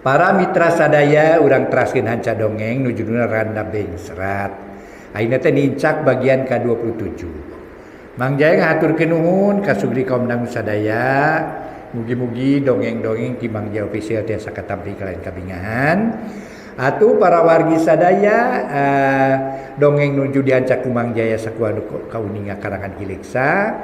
Para mitra sadaya urang teraskeun hanca dongeng nu judulna Randa Bengsrat. Ayeuna teh nincak bagian ka-27. Mang Jaya ngahaturkeun nuhun ka sugri kaum dangu sadaya. Mugi-mugi dongeng-dongeng ti Mang Jaya Official tiasa katampi kalayan kabingahan. Atuh para wargi sadaya dongeng nuju dihancak ku Mang Jaya sakumaha nu kauninga karangan Ki Leksa.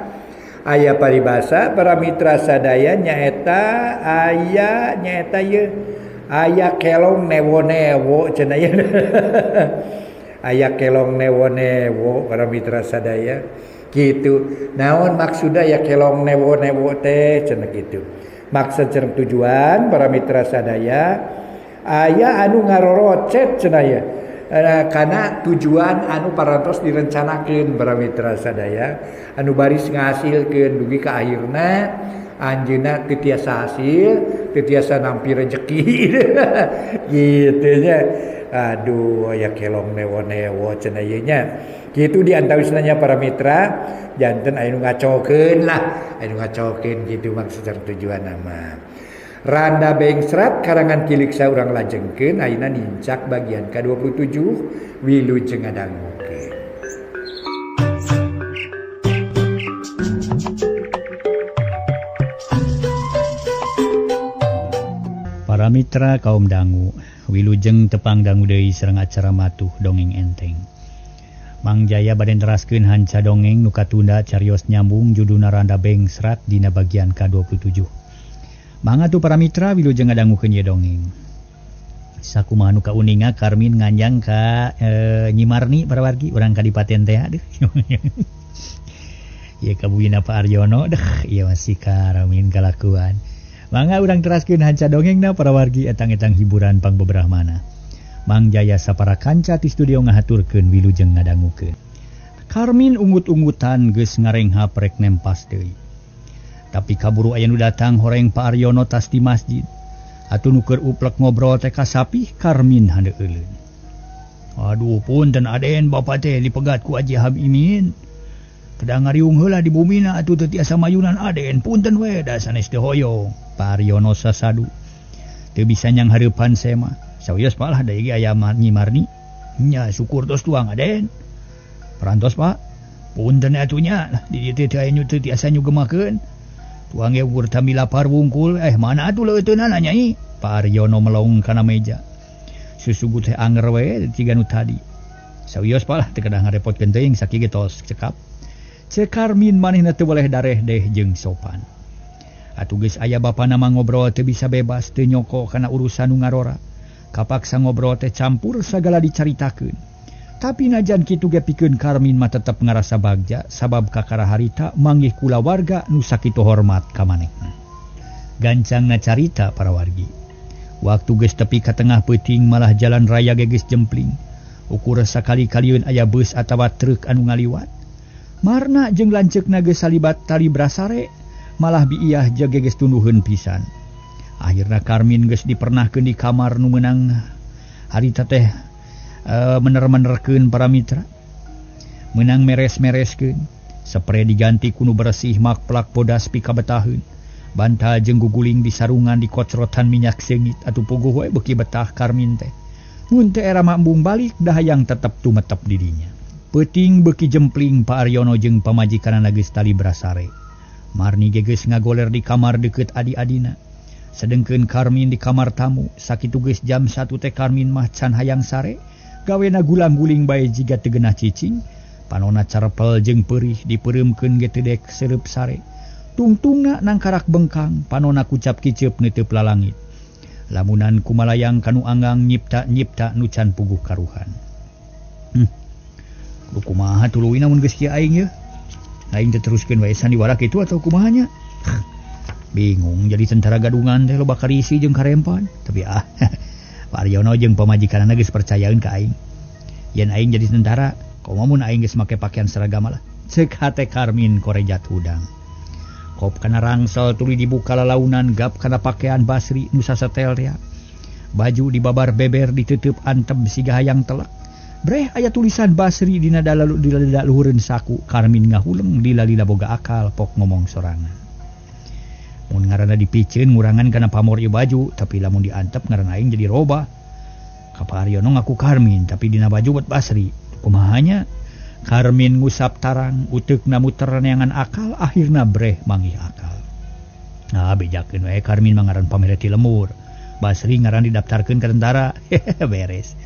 Aya paribasa para mitra sadaya nyaeta aya nyaeta ieu aya kelong newo-newo cenah ieu. Aya kelong newo-newo para mitra sadaya kitu. Naon maksudna aya kelong newo-newo teh cenah kitu. Maksud sareng tujuan para mitra sadaya aya anu ngarorocet cenah ieu. Karena tujuan anu parantos direncanakeun para mitra sadaya anu baris ngahasilkeun dugi ka akhirna anjeunna teu tiasa hasil teu tiasa nampi rejeki kitu nya. Aduh aya kelong newo-newo cenah ieu nya. Kitu di antawisna nya para mitra janten aya nu ngacokeun lah aya nu ngacokeun kitu maksud sareng tujuanna mah. Randa Bengsrat karangan Ki Leksa urang lajengkeun ayeuna nincak bagian ka-27 wilujeng ngadangukeun. Para mitra kaum dangu, wilujeng tepang dangu deui sareng acara matuh dongeng enteng. Mang Jaya bade neraskeun hanca dongeng nu katunda carios nyambung judulna Randa Bengsrat dina bagian ka-27. Mangga tuh para mitra wilujeng ngadangukeun ieu dongeng. Sakumaha nu kauninga Karmin nganjang ka Nyi Marni para wargi urang kadipaten teh aduh. Ieu kabuyina Pak Aryono deh ieu masih Karmin kalakuan. Mangga urang teraskeun hanca dongengna para wargi etang-etang hiburan pangbeberahmana. Mang Jaya sapara kanca ti studio ngahaturkeun wilujeng ngadangukeun. Karmin ungut-ungutan geus ngarenghap rek nempas deui. Tapi kaburu aya nu datang horeng Pak Aryono tas di masjid. Atuh nu keur uplek ngobrol teh kasapih Karmin handeu euleun. Aduh punten aden bapa teh dipegat ku Haji Hamimin. Kedah ngariung heula di bumina atuh teu tiasa mayunan aden punten we da sanes teu hoyong. Pak Aryono sasadu. Teu bisa nyang hareupan sema. Sawios Pak lah da ieu aya Nyi Marni. Nya syukur tos tuang aden. Parantos Pak. Punten atuh nya di dieu teh aya nu teu tiasa nyugemakeun. Tuang ge ukur tami lapar wungkul mana atuh leuteunana nyai. Pak Aryono melong kana meja. Susugu teh anger we ciga nu tadi. Sawios Pak lah teu kedah ngarepotkeun teuing sakieu ge tos cekap. Cek Karmin manehna teu boleh dareh deh jeung sopan. Atuh geus aya bapana mah ngobrol teu bisa bebas teu nyoko kana urusan nu ngarora. Kapaksa ngobrol teh campur sagala dicaritakeun. Tapi najan kitu ge pikeun Karmin mah tetep ngarasa bagja sabab kakara harita manggih kulawarga nu sakitu hormat ka manehna. Gancangna carita para wargi. Waktu geus tepi ka tengah peuting malah jalan raya ge geus jempling. Ukur sakali-kalieun aya bus atawa truk anu ngaliwat. Marna jeung lanceukna geus salibat tali brasare malah biiyah jage geus tunduheun pisan. Akhirna Karmin geus dipernahkeun di kamar nu meunang harita teh mener-menerkeun para mitra. Meunang meres-mereskeun, spray diganti ku nu bersih makplak bodas pikabetaheun. Bantal jeung guguling di sarungan dikocrotan minyak seungit atuh puguh we beuki betah Karmin teh. Mun teh era mambung balik dah hayang tetep tumetep dirinya. Peuting beuki jempling Pak Aryono jeung pamajikanana geus tali brasare. Marni ge geus ngagoler di kamar deukeut adi-adina. Sedengkeun Karmin di kamar tamu, sakitu geus jam 1 teh Karmin mah can hayang sare. Gawena gulang-guling bae jiga teu geunah cicing, panona carepel jeung peurih dipeureumkeun ge teu dek seurup sare. Tungtungna nangkarak bengkang, panona kucap kiceup neuteub lalangit. Lamunan kumalayang kanu anggang nyipta-nyipta nu can puguh karuhan. Kudu kumaha tuluyna mun geus kieu aing yeuh? Aing teh teruskeun wae sandiwara kitu atau kumaha nya? Bingung jadi tentara gadungan teh loba karisi jeung karempan. Tapi Pak Aryono jeung pamajikanana geus percayaeun ka aing. Yen aing jadi tentara, komo mun aing geus make pakaian seragam lah. Ceuk hate Karmin korejat hudang. Kop kana rangsel tuluy dibuka lalaunan gap kana pakaian Basri nu sasetel tea. Baju dibabar beber ditutup antep siga hayang telak. Breh aya tulisan Basri dina dada luhureun saku. Karmin ngahuleng lila-lila boga akal pok ngomong sorangan. Mun Ngaranna dipiceun ngurangan kana pamor ieu baju, tapi lamun diantep ngaran aing jadi robah. Ka Pak Haryono ngaku Karmin, tapi dina baju buat Basri. Kumaha nya? Karmin ngusap tarang, uteukna muter neangan akal, akhirna breh manggih akal. Nah, bejakeun we Karmin mah ngaran pamere ti lemur. Basri ngaran didaftarkeun ka tentara. Beres.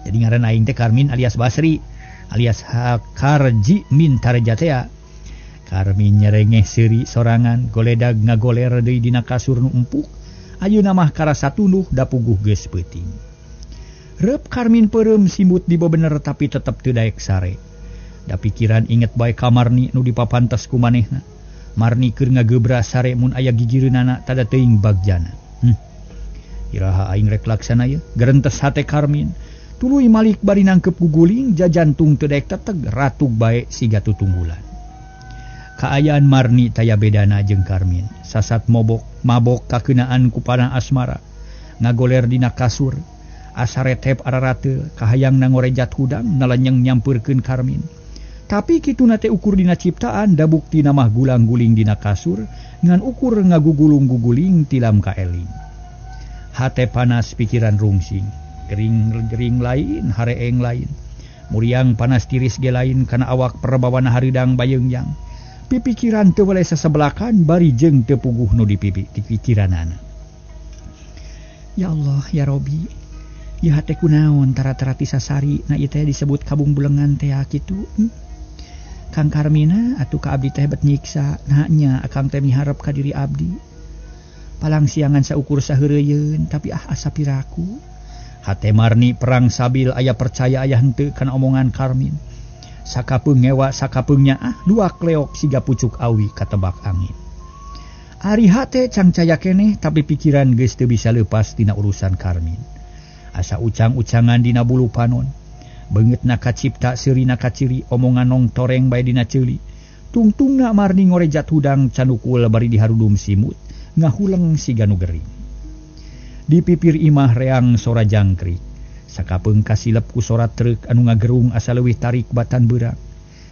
Jadi ngaran aing teh Karmin alias Basri alias Karji Min Tarjatea. Karmin nyerengeh seuri sorangan, goledag ngagoler deui dina kasur nu empuk. Ayeuna mah karasa tunduh da puguh geus peuting. Reup Karmin peureum simbut dibebener tapi tetep teu daek sare. Da pikiran inget bae ka Marni nu dipapantes ku manehna. Marni keur ngagebra sare mun aya gigireunana tada teuing bagjana. Iraha aing rek laksana ieu, gerentes hate Karmin. Tuluy malik bari nangkep guguling, jajantung teu daek teteg, ratug bae siga tutunggulan. Kaayaan Marni taya bedana jeung Karmin. Sasat mobok, mabok kakeunaan ku panah asmara. Ngagoler dina kasur, asa retep ararateul, kahayang ngorejat hudang nalenyeng nyampeurkeun Karmin. Tapi kituna teh ukur dina ciptaan, da buktina mah gulang-guling dina kasur, ngan ukur ngagugulung-guguling tilam kaeling. Hate panas pikiran rungsing, gering-gering lain, hareeng lain. Muriang panas tiris ge lain kana awak perbawana hareudang bayeungyang. Pipikiran teu weleh sasebelakan bari jeung teu puguh nu dipikiranana. Ya Allah, ya Robi. Ieu hate kunaon tara-tara ti sasari na ieu teh disebut kabung bulengan teh kitu. Kang Karmina atuh ka abdi teh bet nyiksa, nah nya akang teh miharep ka diri abdi. Palang siangan saukur saheureuyeuun tapi ah asa piraku. Hate Marni perang sabil aya percaya aya henteu kana omongan Karmin. Sakapeung ngewa sakapeung nyaah dua kleok siga pucuk awi katebak angin. Ari hate cangcaya keneh tapi pikiran geus teu bisa leupas tina urusan Karmin. Asa ucang-ucangan dina bulu panon. Beungeutna kacipta seurina kaciri omongan nong toreng bae dina ceuli. Tungtungna Marni ngorejat hudang canukul bari diharudum simut ngahuleng siga nu gering. Di pipir imah reang sora jangkrik. Sakapeung kasilep ku sora truk anu ngagerung asa leuwih tarik batan beurang.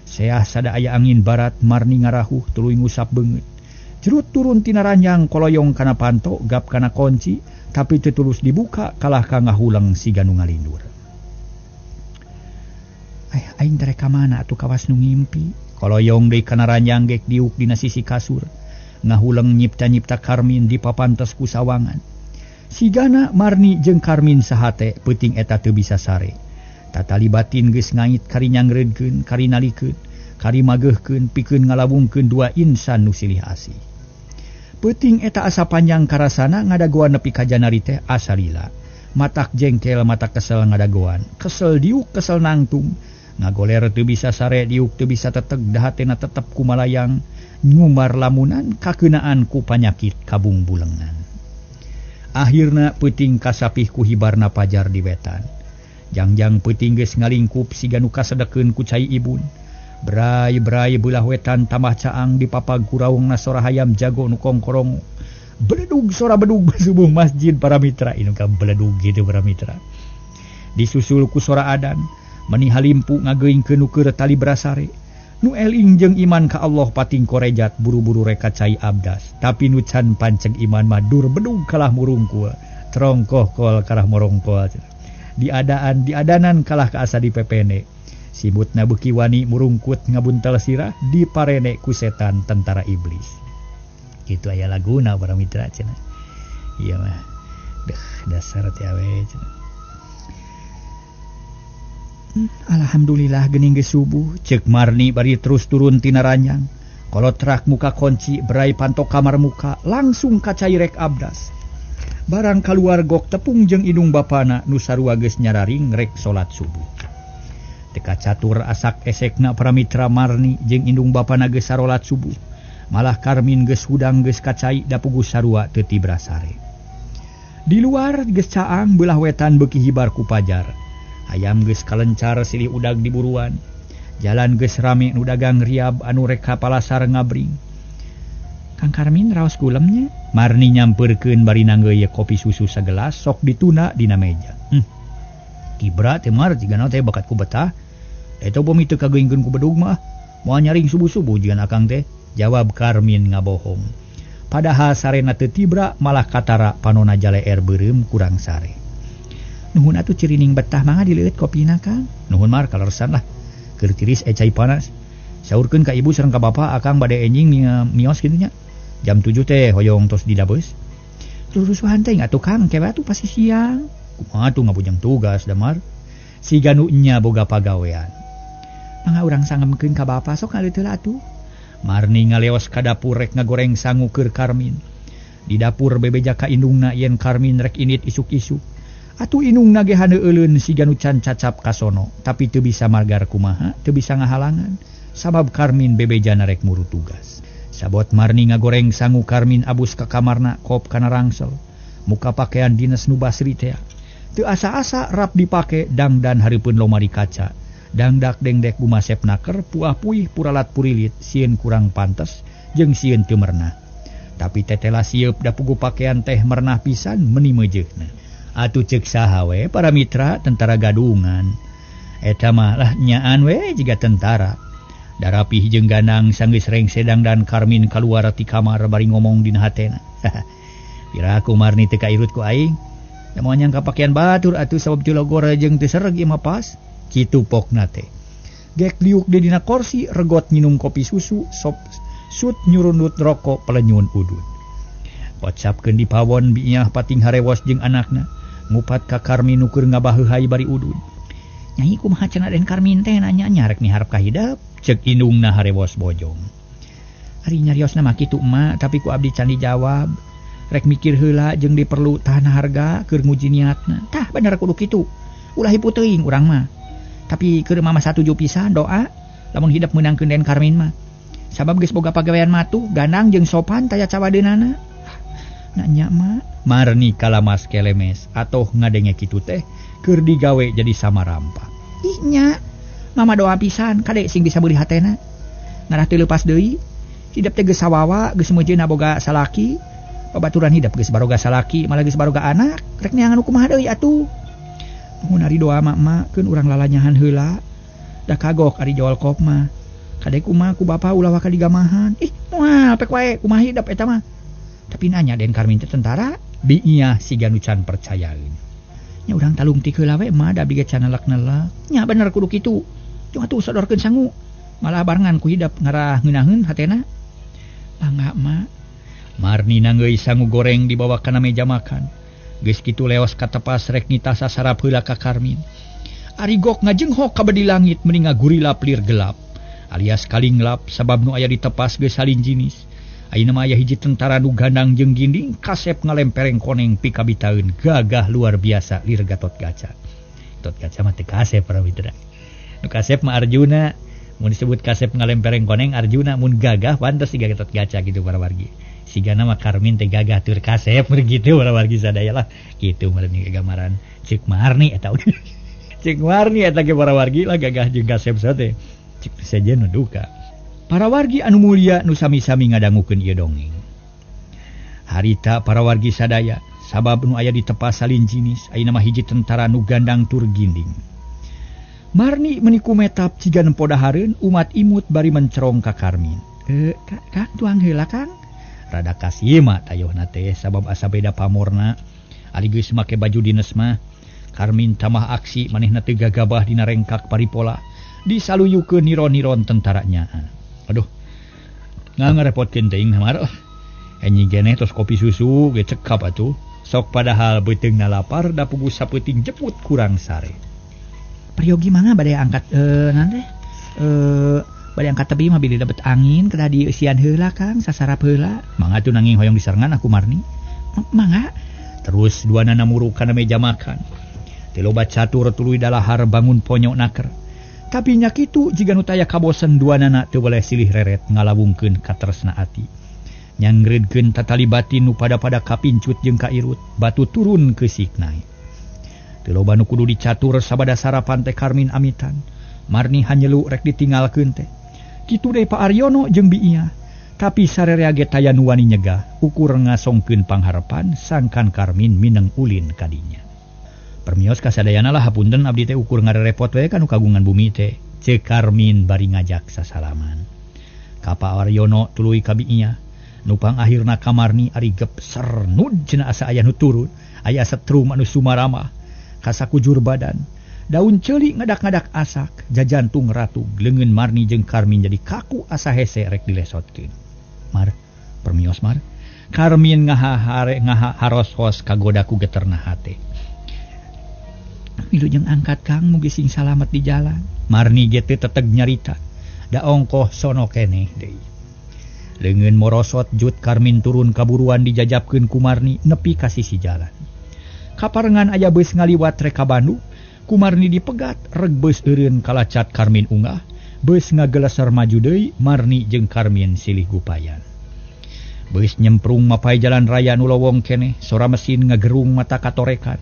Seah sada aya angin barat Marni ngarahuh tuluy ngusap beungeut. Jerut turun tina ranjang koloyong kana panto gap kana kunci tapi teu tulus dibuka kalah ka ngahuleng siga nu ngalindur. Aing teh ka mana atuh kawas nu ngimpi. Koloyong deui kana ranjang gek diuk dina sisi kasur. Ngahuleng nyipta-nyipta Karmin dipapantes ku sawangan. Sigana Marni jeung Karmin sahate peuting eta teu bisa sare. Tatali batin geus ngait kari nyangreudkeun, kari nalikeun, kari mageuhkeun pikeun ngalawungkeun dua insan nu silih asih. Peuting eta asa panjang karasana ngadagoan nepi ka janari teh asa lila. Matak jengkel, matak kesel ngadagoan. Kesel diuk, kesel nangtung. Ngagoler teu bisa sare, diuk teu bisa teteg, dahatena tetep kumalayang nyumar lamunan kakeunaan ku panyakit kabung bulengan. Akhirna peuting kasapih ku hibarna pajar di wetan. Jangjang peuting geus ngalingkup siga nu kasedekeun ku cai ibun. Brai-brai beulah wetan tambah caang dipapag ku raungna sora hayam jago nu kongkorong. Beledug sora bedug subuh masjid para mitra. Inu ka beledug gitu para mitra. Disusul ku sora adan, meni halimpu ngageuingkeun nu keur tali brasare. Nu eling jeung iman ka Allah pating korejat buru-buru reka cai abdas. Tapi nu can panceg iman mah dur bedug kalah murungkul, trongkoh kol kalah morongkol. Diadaan diadanan kalah ka asa dipepene. Sibutna beuki wani murungkut ngabuntel sirah diparene ku setan tentara iblis. Kitu aya laguna para mitra cenah. Ieu mah deuh dasar teh awe cenah. Alhamdulillah geuning geus subuh, ceuk Marni bari terus turun tina ranjang. Kolotrak muka kunci berai pantok kamar muka langsung ka cai rek abdas. Barang kaluar gok tepung jeung indung bapana nu sarua geus nyararing rek salat subuh. Teka catur asak esekna para mitra Marni jeung indung bapana geus sarolat subuh. Malah Karmin geus hudang geus kacai da puguh sarua teu tibra sare. Di luar geus caang beulah wetan beuki hibar ku pajar. Hayam geus kalencar silih udag di buruan. Jalan geus rame nu dagang riab anu rek ka palasar ngabring. Kang Karmin raos gulemnya. Marni nyampeurkeun bari nanggeuy kopi susu sagelas sok dituna dina meja. Kibra teh mar jigana teh bakat ku betah. Eta upami teu kageuingkeun ku bedug mah moal nyaring subuh-subuh jigan akang teh. Jawab Karmin ngabohong. Padahal sarena teu tibra malah katara panona jaleer beureum kurang sare. Nuhun atuh cirining betah mangga dileueut kopina Kang. Nuhun mar kaleresan lah. Keur tiris cai panas. Saurkeun ka ibu sareng ka bapa akang bade enjing mios kitu nya. Jam 7 teh hoyong tos didabeus. Rurusuhan teh atuh Kang kewe atuh pasti siang. Kumaha tuh ngabujang tugas damar. Siga nu nya boga pagawean. Mangga urang sangemkeun ka bapa sok ngaleut heula atuh. Marni ngaleos ka dapur rek ngagoreng sangu keur Karmin. Di dapur bebeja ka indungna yen Karmin rek indit isuk-isuk. Atuh indungna ge haneueuleun siga nu can cacap ka sono, tapi teu bisa margar kumaha, teu bisa ngahalangan sabab Karmin bebejana rek muru tugas. Sabot Marni ngagoreng sangu Karmin abus ka kamarna kop kana rangsel. Muka pakaian dinas nu basri teh. Teu asa-asa rap dipake dangdan hareupeun lomari kaca. Dangdak dengdek gumasep naker puah-puih puralat purilit sieun kurang pantes jeung sieun teu merenah. Tapi tetela sieup da pugu pakaian teh merenah pisan meuni meujeuna. Atuh ceuk saha we para mitra tentara gadungan. Eta mah lah nyaan we jiga tentara. Darapih jeung ganang sanggeus rengse dangdan Karmin kaluar ti kamar bari ngomong dina hatena. Piraku Marni teu kairut ku aing. Da moal nyangka pakaian batur atuh sabab teu logor jeung teu sereg ieu mah pas. Kitu pokna teh. Gek liuk di dina korsi regot nginum kopi susu sop sut nyurundut rokok pelenyun udut. Kocapkeun di pawon binyah pating harewos jeung anakna. Ngupat ka Karmin nu keur ngabaheuhai bari udud. Nyai kumaha cenah Den Karmin teh nanya nya rek miharep ka hidep. Ceuk indungna harewos bojong. Ari nyariosna mah kitu emak tapi ku abdi can dijawab. Rek mikir heula jeung diperlu tahan harga keur nguji niatna. Tah bener kudu kitu. Ulah hipu teuing urang mah. Tapi keur mama satuju pisan doa lamun hidep meunangkeun Den Karmin mah. Sabab geus boga pagawean matuh, gandang jeung sopan taya cawadeunana. Nanya mah Marni kalamas kelemes atoh ngadenge kitu teh keur digawe jadi samarampa. Ih nya, mama doa pisan kade sing bisa beuli hatena. Ngarah teu leupas deui. Hidep teh geus sawawa, geus meujeuna boga salaki. Babaturan hidep geus baroga salaki, malah geus baroga anak. Rek neangan kumaha deui atuh. Nuhun ari doa mak-mak keun urang lalanyahan heula. Da kagok ari jual kop mah. Kade kumaha ku bapa ulah waka digamahan. Ih, moal pek wae kumaha hidep eta mah. Tapi nanya Den Karmin teh tentara, biiah siga nu can percayaeun. Nya urang talungtik heula we mah da abdi ge can nelek-nelek. Nya bener kudu kitu. Cuma atuh sodorkeun sangu. Malah barengan ku hidep ngarah ngeunaheun hatena. Mangga mak. Marni nangeui sangu goreng dibawa kana meja makan. Geus kitu leos ka tepas rek nitasa sarap heula ka Karmin. Ari gok ngajenghok ka bedi langit meni ngagurilap lir gelap alias kalinglap sabab nu aya di tepas geus salin jinis. Ayeuna mah aya hiji tentara nu gandang jeung ginding kasep ngalempereng koneng pikabitaeun gagah luar biasa lir Gatot Kaca. Gatot Kaca mah teu kasep para mitra. Nu kasep mah Arjuna, mun disebut kasep ngalempereng koneng Arjuna, mun gagah pantes siga Gatot Kaca gitu para wargi. Sigana mah Karmin teh gagah tur kasep begitu para wargi sadaya lah kitu meureun gambaran ceuk Marni eta. Ceuk Marni eta ge para wargi lah gagah jeung kasep sate. Ceuk sejen nu duka. Para wargi anu mulia nu sami-sami ngadangukeun ieu dongeng. Harita para wargi sadaya sabab nu aya di tepas salin jinis ayeuna mah hiji tentara nu gandang tur ginding. Marni meuni kumetap ciga nempo dahareun umat imut bari mencerong ka Karmin. Kang tuang heula Kang. Rada kasima tayohna teh sabab asa beda pamorna. Ari geus make baju dinas mah Karmin tamah aksi manehna teu gagabah dina rengkak paripola disaluyukeun niron-niron tentara nyaan. Aduh, ngarepotkeun teuing mar. Enyi geneh tos kopi susu ge cekap atuh. Sok padahal beuteungna lapar da pugu sapeuting jeput kurang sare. Peryogi mangga bade angkat naon teh? Bade angkat tebi mah bilih dapet angin kedah dieusian heula Kang, sasarap heula. Mangga atuh nanging hoyong disarengan aku Marni. Mangga. Terus duanana muruk kana meja makan. Teu loba catur tuluy dalahar bangun ponyok naker. Tapi nya kitu jiga nu taya kabosen duanana teu boleh silih reret ngalawungkeun katresna ati. Nyangreudkeun tatali batin nu pada-pada kapincut jeung kairut, batu turun keusik naik. Teu loba nu kudu dicatur sabada sarapan teh Karmin amitan. Marni hanyelu rek ditinggalkeun teh. Kitu deui Pak Aryono jeung Biia. Tapi sarerea ge taya nu wani nyegah, ukur ngasongkeun pangharepan sangkan Karmin mineng ulin kadinya. Permios kasadayana lah hapunten abdi teh ukur ngarerepot we kanu kagungan bumi teh. Ceuk Karmin bari ngajak sasalaman. Ka Pak Aryono tuluy ka Biia. Nupang akhirna kamarni ari gep sernud cenah asa aya nu turun, aya setrum anu sumaramah kasakujur badan. Daun ceuli ngadak-ngadak asak, jajantung ratug, leungeun Marni jeung Karmin jadi kaku asa hese rek dilesotkeun. Mar, permios Mar. Karmin ngahahare ngaharos-hos kagoda ku geterna hate. Milu jeung angkat Kang mugi sing salamet di jalan. Marni ge teu teteg nyarita. Da ongkoh sono keneh deui. Leungeun morosot jut Karmin turun kaburuan dijajabkeun ku Marni nepi ka sisi jalan. Kaparengan aya beus ngaliwat rek ka Bandung. Kumarni dipegat reg beus eureun kalacat Karmin ungah, beus ngageleser maju deui Marni jeung Karmin silih gupayan. Beus nyemprung mapai jalan raya nu lowong keneh, sora mesin ngagerung mata katorekan.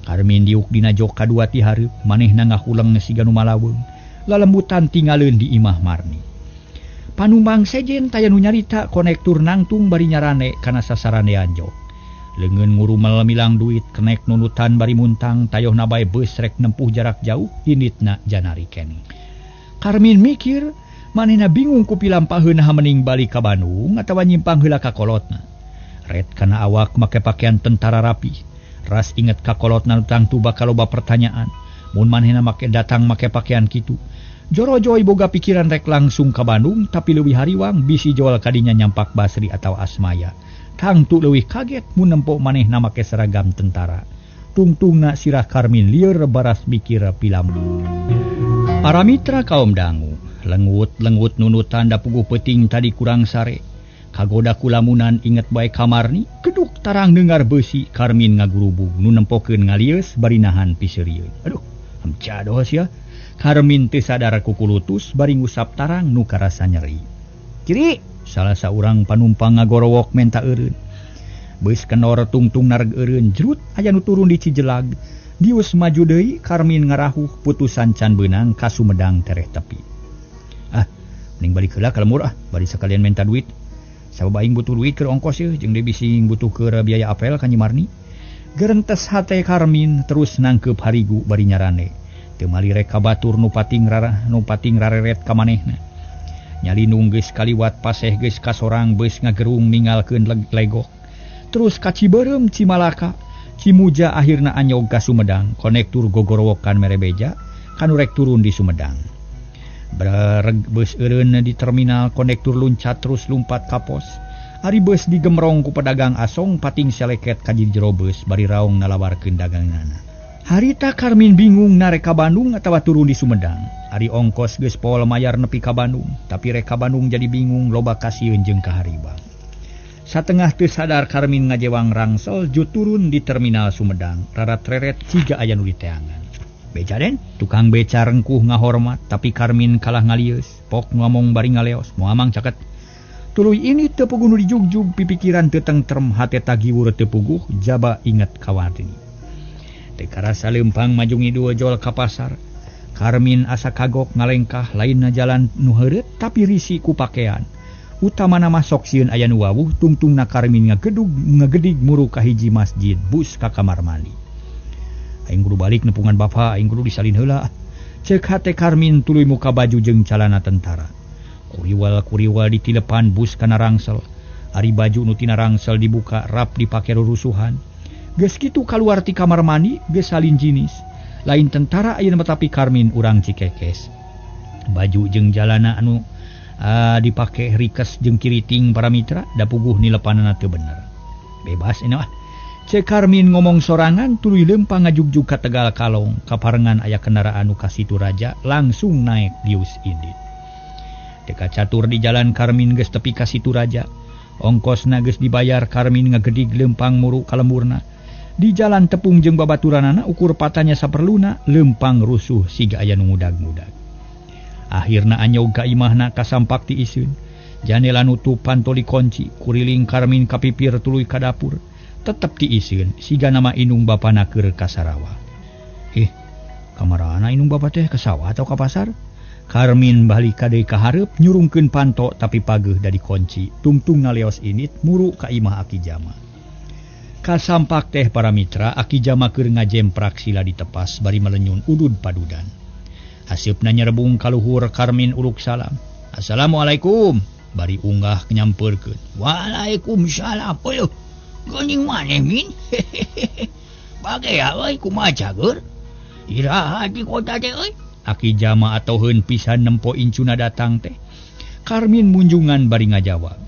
Karmin diuk dina jok kadua ti hareup, manehna ngahuleng siga nu malaweung. Lalembutan tingaleun di imah Marni. Panumbang sejen taya nu nyarita konektur nangtung bari nyarane kana sasaranean jok. Leungeun ngurumel milang duit kenek nunutan bari muntang tayohna bae beus rek nempuh jarak jauh inditna janari keneh. Karmin mikir manehna bingung ku pilampaheun hamening balik ka Bandung atawa nyimpang heula ka kolotna. Ret kana awak make pakaian tentara rapi. Ras inget ka kolotna nu tangtu bakal loba pertanyaan. Mun manehna make datang make pakaian kitu. Jorojoy boga pikiran rek langsung ka Bandung tapi leuwih hariwang bisi jual kadinya nyampak Basri atau Asmaya. Tangtu leuwih kaget mun nempo manehna make seragam tentara. Tungtungna sirah Karmin lieur baras mikir pilam. Para mitra kaum dangu, lengut-lengut nunutan da puguh peuting tadi kurang sare. Kagoda kulamunan inget bae kamarni, keduk tarang dengar beusi Karmin ngagurubug nu nempokeun ngalieus bari nahan piseurieun. Aduh, hamcadoh sia. Karmin teu sadar kukulutus bari ngusap tarang nu karasa nyeri. Ciri salah saurang panumpang ngagorowok menta eureun. Beus kenor tungtung nareg eureun jrut aya nu turun di Cijelag. Dius maju deui Karmin ngarahuh putusan can beunang ka Sumedang tereh tepi. Ah, mending balik heula ka lembur ah, bari sakalian menta duit. Sabab aing butuh duit keur ongkos yeuh jeung deui bisi butuh keur biaya apel ka Nyi Marni. Gerentes hate Karmin terus nangkeup harigu bari nyarane. Teu malirek ka batur nu pating rarah nu pating rareret ka manehna. Nyalinung geus kaliwat paseh geus kasorang beus ngagerung ninggalkeun legok. Terus ka Ciberem, Cimalaka, Cimuja akhirna anyog ka Sumedang, konektur gogorowokan mere beja kanu rek turun di Sumedang. Brereg beus eureun di terminal konektur luncat terus lumpat ka pos. Ari beus digemrong ku pedagang asong pating seleket ka jero beus bari raong nalawarkeun daganganna. Harita Karmin bingung narek ka Bandung atawa turun di Sumedang. Ari ongkos geus pol mayar nepi ka Bandung, tapi rek ka Bandung jadi bingung loba kasieun jeung kaharibang. Satengah teu sadar Karmin ngajewang rangsel ju turun di terminal Sumedang, rarat-reret ciga aya nu diteangan. Beca den, tukang beca rengkuh ngahormat, tapi Karmin kalah ngalieus, pok ngomong bari ngaleos, moal mang caket. Tuluy ini teu puguh nu dijugjug pipikiran teu tentrem hate tagiwur teu puguh jaba inget kawarni. Teu karasa leumpang maju ngidul jol ka pasar. Karmin asa kagok ngalengkah lainna jalan nu heureut tapi risi ku pakean. Utamana mah sok sieun aya nu wawuh tungtungna Karmin ngagedug ngagedig muru ka hiji masjid bus ka kamar mandi. Aing kudu balik nepungan bapa, aing kudu disalin heula. Ceuk hate Karmin tuluy muka baju jeung calana tentara. Kuriwal-kuriwal ditilepan bus kana rangsel. Ari baju nu tina rangsel dibuka rap dipake rurusuhan. Geus kitu kaluar ti kamar mandi geus salin jinis. Lain tentara ayeuna mah tapi Karmin urang Cikekes. Baju jeung jalana anu dipake rikes jeung kiriting para mitra da puguh nilepanana teu bener. Bebas ini mah. Cek Karmin ngomong sorangan tuluy leumpang ngajugjug ka Tegal Kalong kaparengan aya kendaraan nu ka Situ Raja langsung naek dius indit. Teu kacatur di jalan Karmin geus tepi ka Situ Raja. Ongkosna geus dibayar Karmin ngagedig leumpang muru ka lemburna. Di jalan tepung jeung babaturanana ukur patanya saperluna leumpang rusuh siga aya nu ngudag-ngudag. Akhirna anyog ka imahna kasampak ti iseun. Janela nutup pantoli kunci, kuriling Karmin kapipir tuluy ka dapur. Tetep ti iseun siga nama indung bapana keur ka Sarawak. Kamarana indung bapa teh ka sawah atau ka pasar? Karmin balik ka deui ka hareup nyurungkeun panto tapi pageuh da dikunci. Tungtung ngaleos init muru ka imah Aki Jama. Kasampak teh para mitra Aki Jama keur ngajemprak sila ditepas bari melenyun udud padudan. Haseupna nyerebung kaluhur Karmin uluk salam. Assalamualaikum. Bari unggah nyamperkeun. Waalaikumsalam. Euy, geuning maneh min? Bagea euy kumaha cager? Iraha di kota teh euy. Aki Jama atoheun pisan nempo incuna datang teh. Karmin munjungan bari ngajawab.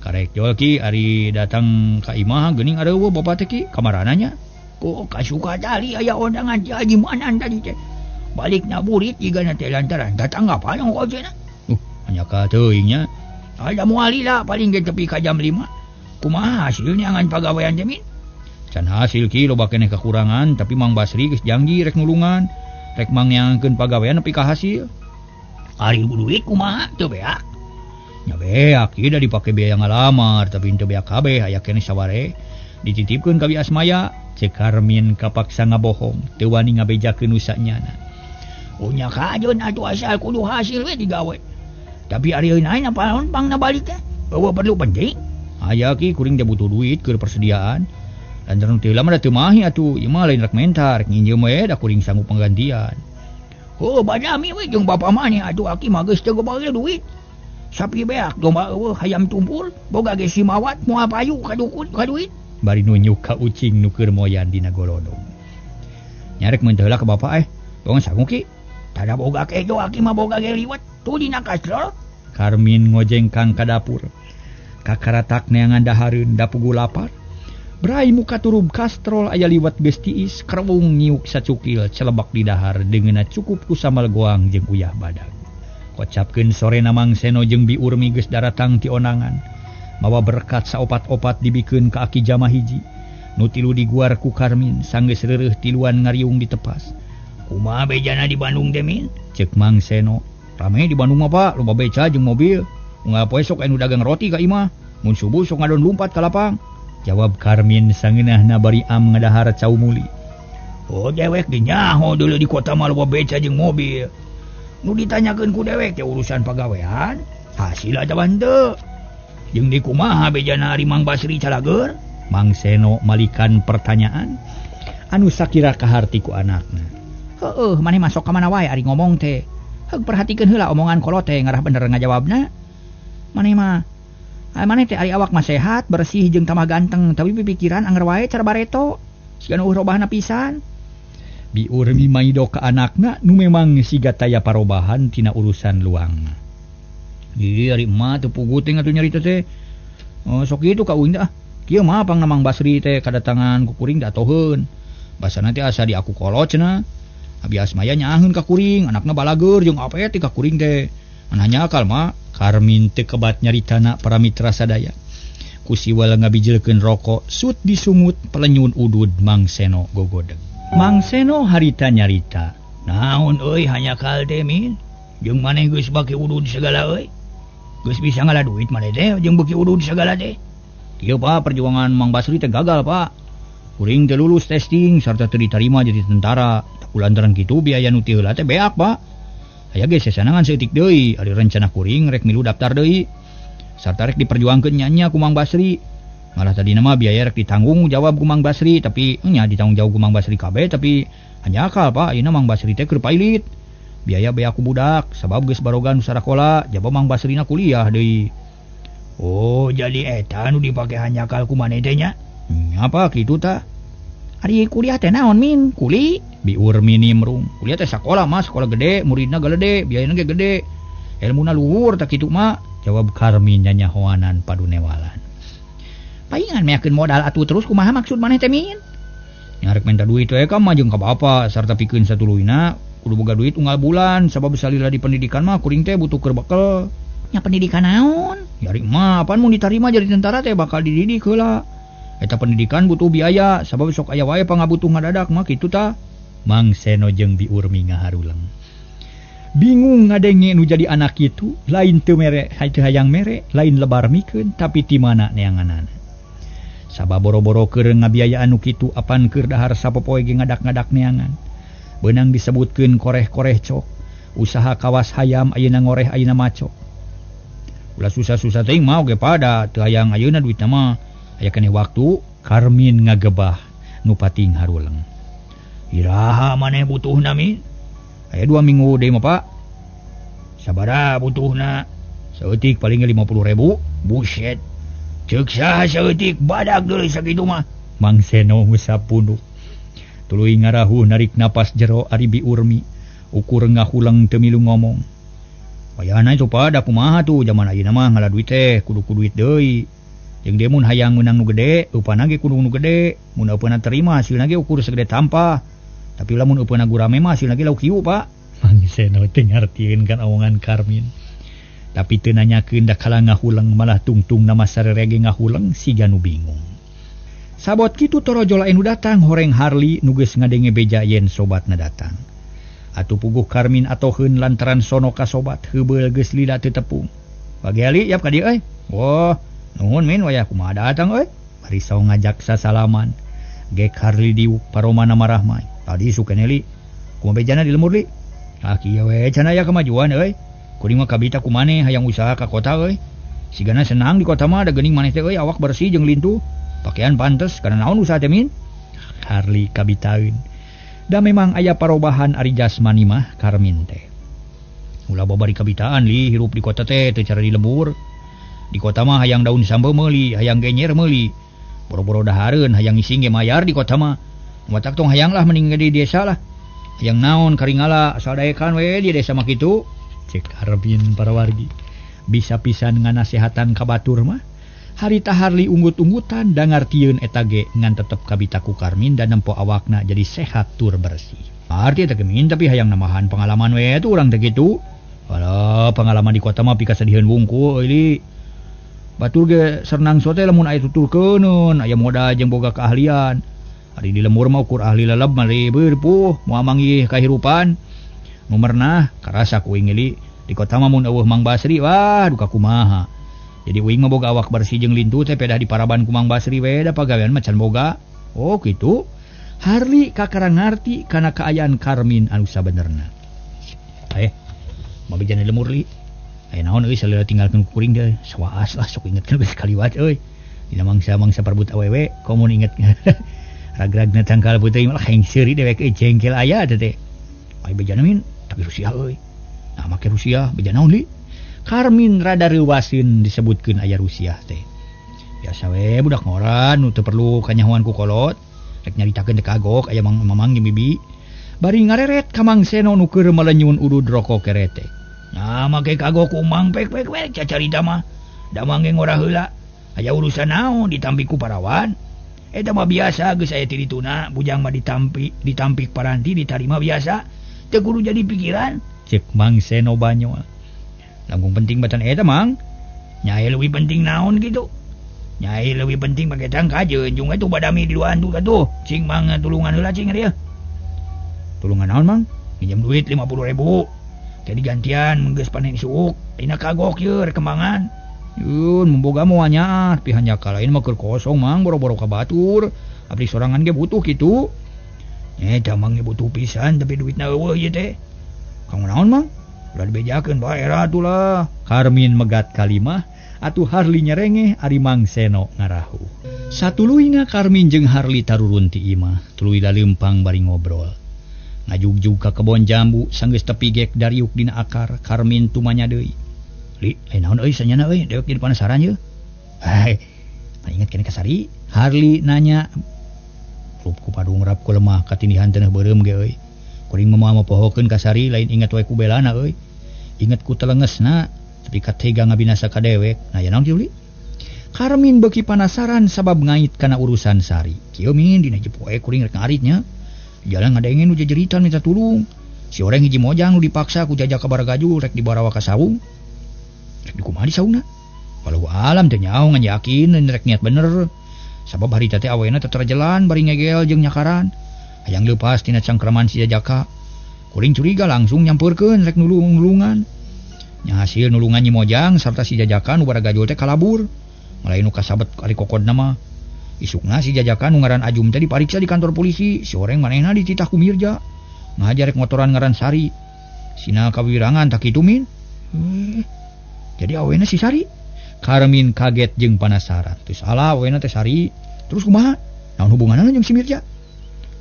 Karek jol ki ari datang ka imah geuning areueuh bapa teh ki kamarana nya. Kok kasuka tali aya undangan ti Haji Manan tadi teh. Balik na burit jigana teh lantaran datang apa ongko cenah. Hanya ka teuing nya. Ada moal lila paling ge tepi ka jam 5. Kumaha hasilnya ngan pagawean teh min? Can hasil ki loba keneh kekurangan tapi Mang Basri geus janji rek nulungan. Rek mangnyangkeun pagawean nepi ka hasil. Ari duit kumaha teu beak? Nya beak ieu da dipake biaya ngalamar tapi teu beak kabeh aya keneh saware. Dititipkeun ka Bi Asmaya. Cek Karmin kapaksa ngabohong teu wani ngabejakeun nu sanyana. Unya kajeun atuh asal kudu hasil we digawe. Tapi ari ayeuna naon pangna balik teh? Eueuh perlu penting. Aya ki kuring teh butuh duit keur persediaan. Lantaran teu lama da teu mahi atuh, ieu mah lain rek menta, rek nginjem we da kuring sanggup penggantian. Oh, badami we jeung bapa maneh atuh aki mah geus teu gobal duit. Sapi beak domba eueuh hayam tumpul, boga ge si mawat moal payu ka dukun ka duit. Bari nunjuk ka ucing nu keur moyan dina golodong. Nyarek mun teu heula ka bapa tong sanggup ki. Tada boga kejo aki mah boga ge liwet tuh dina kastrol. Karmin ngojengkang ka dapur. Kakaratak neangan dahareun da pugu lapar. Brai muka turub kastrol aya liwet geus tiis kerewung nyiuk sacukil celebak di dahar deungeunna cukup ku sambal goang jeung uyah badag. Kocapkeun sorena Mang Seno jeung Bi Urmi geus daratang ti onangan. Mawa berkat saopat-opat dibikeun ka Aki Jama hiji. Nu tilu diguar ku Karmin sanggeus reureuh tiluan ngariung ditepas. Kumaha bejana di Bandung teh min? Ceuk Mang Seno. Rame di Bandung mah Pak, loba beca jeung mobil. Unggal poe sok anu dagang roti ka imah. Mun subuh sok ngadon lumpat ka lapang. Jawab Karmin sangeunahna bari am ngadahar cau muli. Oh dewek ge nyaho deuleu di kota mah loba beca jeung mobil. Nu ditanyakeun ku dewek teh urusan pagawean, hasil atawa henteu. Jeung di kumaha bejana ari Mang Basri calageur? Mang Seno malikan pertanyaan anu sakira kaharti ku anakna. Heueuh, maneh masuk ka mana wae ari ngomong teh. Heug perhatikeun heula omongan kolot teh ngarah bener ngajawabna. Maneh mah ai maneh teh ari awak mah sehat, bersih jeung tambah ganteng, tapi pipikiran anger wae cara bareto. Siga nu robahna pisan. Bi Urmi maido ka anakna nu memang siga taya parobahan tina urusan luang. Ieu ari emak teu puguh teh atuh nyarita teh. Oh, sok kitu ka uing teh ah. Kieu mah pangna Mang Basri teh kadatangan ku kuring datoheun. Basana teh asa di aku kolot cenah. Abi Asmaya nyaheun ka kuring, anakna balageur jeung apet ka kuring teh. Anahnya akal mah. Karmin teu kebat nyaritana para mitra sadaya. Ku siwal ngabijeulkeun rokok, sut disungut pelenyun udud Mang Seno gogodeg. Mang Seno harita nyarita. Naon euy hanyakal teh min? Jeung maneh geus baki udud segala euy. Geus bisa ngala duit maneh teh jeung beuki udud segala teh. Kieu Pak, perjuangan Mang Basri teh gagal Pak. Kuring teh lulus testing sarta teu ditarima jadi tentara. Kulantaran kitu biaya nu ti heula teh beak Pak. Aya ge sesanangan saeutik deui, ari rencana kuring rek milu daftar deui. Sarta rek diperjuangkeun nya-nya ku Mang Basri. Malah tadina mah biaya rek ditanggung jawab ku Mang Basri, tapi nya ditanggung jawab ku Mang Basri kabeh tapi hanya akal Pak, ayeuna Mang Basri teh keur pailit. Biaya beak ku budak sabab geus baroga nu sarakola, jaba Mang Basrina kuliah deui. Oh, jadi eta nu dipake hanyakal ku maneh teh nya? Nya Pak kitu tah. Ari kuliah teh naon min? Kuli? Bi Urmi nimrung. Kuliah teh sakola mah, sekolah gede, muridna galede, biayana ge gede. Elmuna luhur tah kitu mah. Jawab Karmin nyanyahoanan padunewalan. Paingan meakeun modal atuh terus kumaha maksud maneh teh min? Nyarek minta duit we ka mah jeung ka bapa sarta pikeun satuluyna kudu boga duit unggal bulan sabab salila di pendidikan mah kuring teh butuh keur bekel. Nya pendidikan naon? Yari mah apan mun ditarima jadi tentara teh bakal dididik heula. Eta pendidikan butuh biaya sabab sok aya wae pangabutuh ngadadak mah kitu tah. Mang Seno jeung Bi Urmi ngaharuleng. Bingung ngadenge nu jadi anak kitu, lain teu mere, teu hayang mere, lain lebar mikeun tapi ti mana neanganana. Sabab boro-boro keur ngabiayaan nu kitu apan keur dahar sapopoe ge ngadak-ngadak neangan. Beunang disebutkeun koreh-koreh cok, usaha kawas hayam ayeuna ngoreh ayeuna macok. Ulah susah-susah teuing mah oge pada teu hayang ayeuna duitna mah. Aya keneh waktu Karmin ngagebah nu pating haruleng. Iraha maneh butuhna min? Aya 2 minggu deui mah Pak. Sabaraha butuhna? Saeutik paling 50.000. Buset. Ceuk saha saeutik badak deui sakitu mah. Mang Seno ngusap punduk. Tuluy ngarahuh narik napas jero ari Bi Urmi. Ukur ngahulang teu milu ngomong. Wayahna coba da kumaha tuh zaman ayeuna mah ngala duit teh kudu ku duit deui. Jeung deui mun hayang meunang nu gede, eupanna ge kudu nu gede. Mun eupeuna terima hasilna ge ukur segede tampah. Tapi lamun eupeuna gurame mah hasilna ge lauk hiu, Pak. Mang Seno teu ngartieun kan omongan Karmin. Tapi teu nanyakeun da kala ngahuleng malah tungtung nama sarerege ngahuleng siga nu bingung. Sabot kitu torojol anu datang horeng Harli nu geus ngadenge beja yen sobatna datang. Atuh puguh Karmin atoheun lantaran sono ka sobat heubeul geus lila teu tepung. Pagi Ali yap ka dieu euy. Wah, nuhun min wayah kumaha datang euy. Bari saung ngajak sasalaman. Gek Harli diuk paromana marah mah. Tadi sukene li. Kumaha bejana di lemur li? Ah kieu we cenah aya kemajuan euy. Kuring mah kabita ku maneh hayang usaha ka kota euy. Sigana senang di kota mah da geuning maneh teh euy awak bersih jeung lintuh. Pakaian pantes kana naon usaha teh min? Harli kabitaeun. Da memang aya parobahan ari jasmani mah Karmin teh. Ulah babari kabitaan li hirup di kota teh teu cara di lembur. Di kota mah hayang daun sambeu meuli, hayang genyer meuli. Boro-boro dahareun hayang ising ge mayar di kota mah. Matak tong hayang lah mending di desa lah. Hayang naon karingala asal daekan we di desa mah kitu. Cek Karmin para wargi. Bisa pisan nganasehatan ka batur mah. Harita Harli unggut-unggutan dangartieun eta ge ngan tetep kabita ku Karmin dan nempo awakna jadi sehat tur bersih. Arti eta gemin tapi hayang namahan pengalaman we tuh urang teh kitu. Alah pengalaman di kota mah pikasediheun wungkul euy li. Batur ge sernang sote lamun aya tuturkeuneun aya modal jeung boga keahlian. Ari di lembur mah ukur ahli leleb mah ribeur puh moal manggih kahirupan. Nu mernah karasa ku uing li di kota mah mun eueuh Mang Basri wah duka kumaha. Jadi uing mah boga awak bersih jeung lintu teh pedah di paraban ku Mang Basri we da pagawean mah can boga. Oh kitu. Harli kakara ngarti kana kaayaan Karmin anu sabenerna. Mah bejana lemur li. Aya naon euy salila tinggalkeun ku kuring deui. Sawaas lah sok ingetkeun geus kaliwat euy. Dina mangsa-mangsa parbut awewe komun inget. Ragragna tangkal putih malah hayang seuri dewek euy jengkel aya teh teh. Aya bejana min tapi Rusia euy. Nah make Rusia beja naon li? Karmin rada reuwaseun disebutkeun aya Rusia teh. Biasa we budak ngoran nu teu perlu kanyahoan ku kolot. Rek nyaritakeun teh kagok aya mang mamang jeung bibi. Bari ngareret ka Mang Seno nu keur malenyun udud rokok kerete. Nah make kagok ku Mang pek pek pek cacarita mah. Da mang ge ngora heula. Aya urusan naon ditampi ku parawan. Eta mah biasa geus aya ti dituna bujang mah ditampi ditampik paranti ditarima biasa. Teu kudu jadi pikiran. Cek Mang Seno banyol. Langkung penting batan eta Mang. Nyai leuwih penting naon kitu. Nyai leuwih penting make tangka jeung atuh badami di duaan tuh atuh. Cing Mang tulungan heula cing ieu. Tulungan naon Mang? Minjem duit 50.000. Jadi gantian geus panen suuk. Dina kagok ieu rekembangan. Yun memboga moal nyaah pihanjaka lain mah keur kosong Mang boro-boro ka batur. Abdi sorangan ge butuh kitu. Eta Mang ge butuh pisan tapi duitna eueuh ieu teh. Kanggo naon Mang? Ulah dibejakeun bae era atuh lah. Karmin megat kalimah atuh Harli nyerengeh ari Mang Seno ngarahu. Satuluyna Karmin jeung Harli tarurun ti imah, tuluy laleumpang bari ngobrol. Ngajugjug ka kebon jambu sanggeus tepi gek dariuk dina akar, Karmin tumanya deui. Li, aya naon euy sanyana euy dewek jadi panasaran yeuh. Hai, inget keneh ka Sari? Harli nanya. Rup ku padungrap ku lemah katindihan taneuh beureum ge euy. Kuring mah moal mapohokeun ka Sari lain inget we ku belana euy. Inget ku telengesna tapi katega ngabinasa ka dewek. Nah ya naon kieu li? Karmin beuki panasaran sabab ngait kana urusan Sari. Kieu min dina jepoe kuring rek ngaritnya. Jalan ngadengin nu jejeritan minta tulung. Si oreng hiji mojang nu dipaksa ku jajak ka baragajul rek dibarawa ka saung. Rek dikumaha di saungna? Walau alam teu nyaho ngan yakin rek niat bener. Sabab harita teh awena teu terjalan bari ngegel jeung nyakaran. Hayang leupas tina cangkraman si jajaka. Kuring curiga langsung nyampeurkeun rek nulung-nulungan. Nya hasil nulungan Nyi Mojang sarta si jajaka nu baragajul teh kalabur. Malain nu kasabet ari kokodna mah. Isukna si jajaka nu ngaran Ajum teh dipariksa di kantor polisi. Si oreng manehna dititah ku Mirja. Ngahajar rek motoran ngaran Sari. Sina kawirangan tak kitu min. Jadi awena si Sari. Karmin kaget jeung panasaran. Teu salah awena teh Sari. Terus kumaha? Naon hubunganna jeung si Mirja?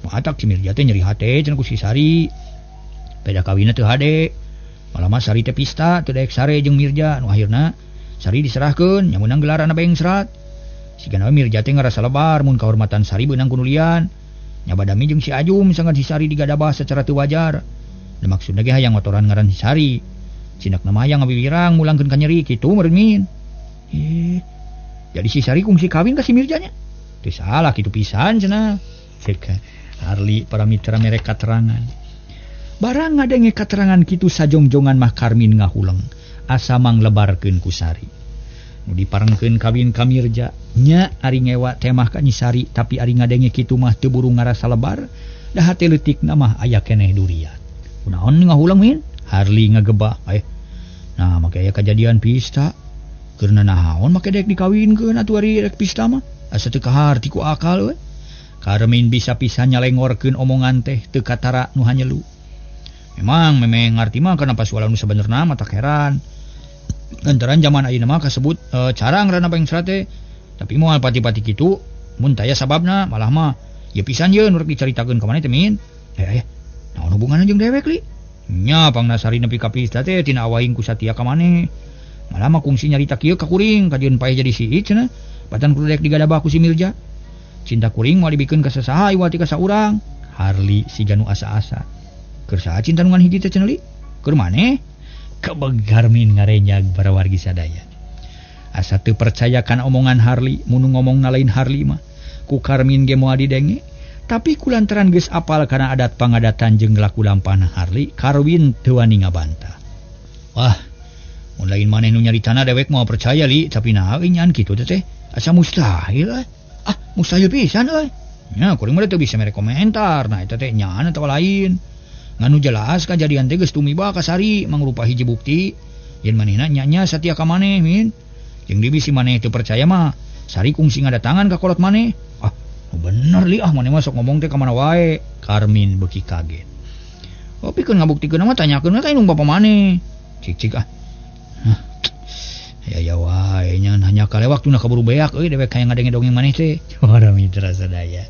Matak si Mirja teh nyeri hate cenah ku si Sari. Beda kawinna teu hade. Malah mah Sari teh pista teu daek sare jeung Mirja nu akhirna Sari diserahkeun nya meunang gelaran Bengsrat. Sigana we Mirja teh ngarasa lebar mun kahormatan Sari beunang ku nu lian. Nya badami jeung si Ajum sangat si Sari digadabah secara teu wajar. Da maksudna ge hayang ngotoran ngaran si Sari. Cinakna mah hayang ngawiwirang mulangkeun ka nyeri kitu meureun min. Jadi si Sari kungsi kawin ka si Mirjanya. Teu salah kitu pisan cenah. Cek Harli para mitra mere katerangan. Barang ngadenge katerangan kitu sajongjongan mah Karmin ngahuleng asa manglebarkeun ku Sari. Nu diparengkeun kawin ka Mirja nya ari ngewa teh mah ka Nyi Sari tapi ari ngadenge kitu mah teu buru ngarasa lebar da hate leutikna mah aya keneh duriat. Kunaon ngahuleng min? Harli ngagebah. Nah make aya kajadian pista. Keur naon make dek dikawinkeun atuh ari rek pista mah asa teu kaharti ku akal we. Karmin bisa pisan nyalengorkeun omongan teh teu katara nu hanyelu. Memang memang ngarti mah kana pasualan nu sabenerna mah tak heran. Lantaran zaman ayeuna mah kasebut carang rana Bengsrat teh. Tapi moal pati-pati kitu mun taya sababna malah mah ieu pisan ye nu rek dicaritakeun ka maneh teh min. Naon hubunganna jeung dewek li? Nya pangna Sari nepi ka pista teh tina awahing ku satia ka maneh. Malah mah kungsi nyarita kieu ka kuring kajeun paeh jadi siit cenah. Batan kudu dek digadabah ku si Mirja. Cinta kuring moal dibikeun ka sasaha iwal ti ka saurang. Harli siga nu asa-asa. Keur saha cinta nu ngan hiji teh cenah li? Keur maneh? Kebeg Karmin ngarenyag para wargi sadaya. Asa teu percaya kana omongan Harli, mun ngomongna lain Harli mah. Ku Karmin ge moal didenge, tapi kulantaran geus apal kana adat pangadatan jeung laku lampahna Harli, Karwin teu wani ngabantah. Wah, mun lain maneh nu nyaritana dewek moal percaya li, tapi naha euy nyaan kitu teh teh? Asa mustahil euy. Ah, mustahil pisan euy. Nya kuring mah teu bisa mere komentar. Nah eta teh nyaan atawa lain. Nganu jelas kajadian teh geus tumiba ka Sari mangrupa hiji bukti yen manehna nya-nya satia ka maneh min. Jeung dibisi maneh teu percaya mah Sari kungsi ngadatangan ka kolot maneh. Ah, bener li ah maneh mah sok ngomong teh ka mana wae. Karmin beuki kaget. Oh, pikeun ngabuktikeun mah tanyakeun we ka indung bapa maneh. Cik-cik ah. Hah. Ya ya wae nya hanya kale waktuna kaburu beak euy dewek hayang ngadenge dongeng maneh teh. Para mitra sadaya.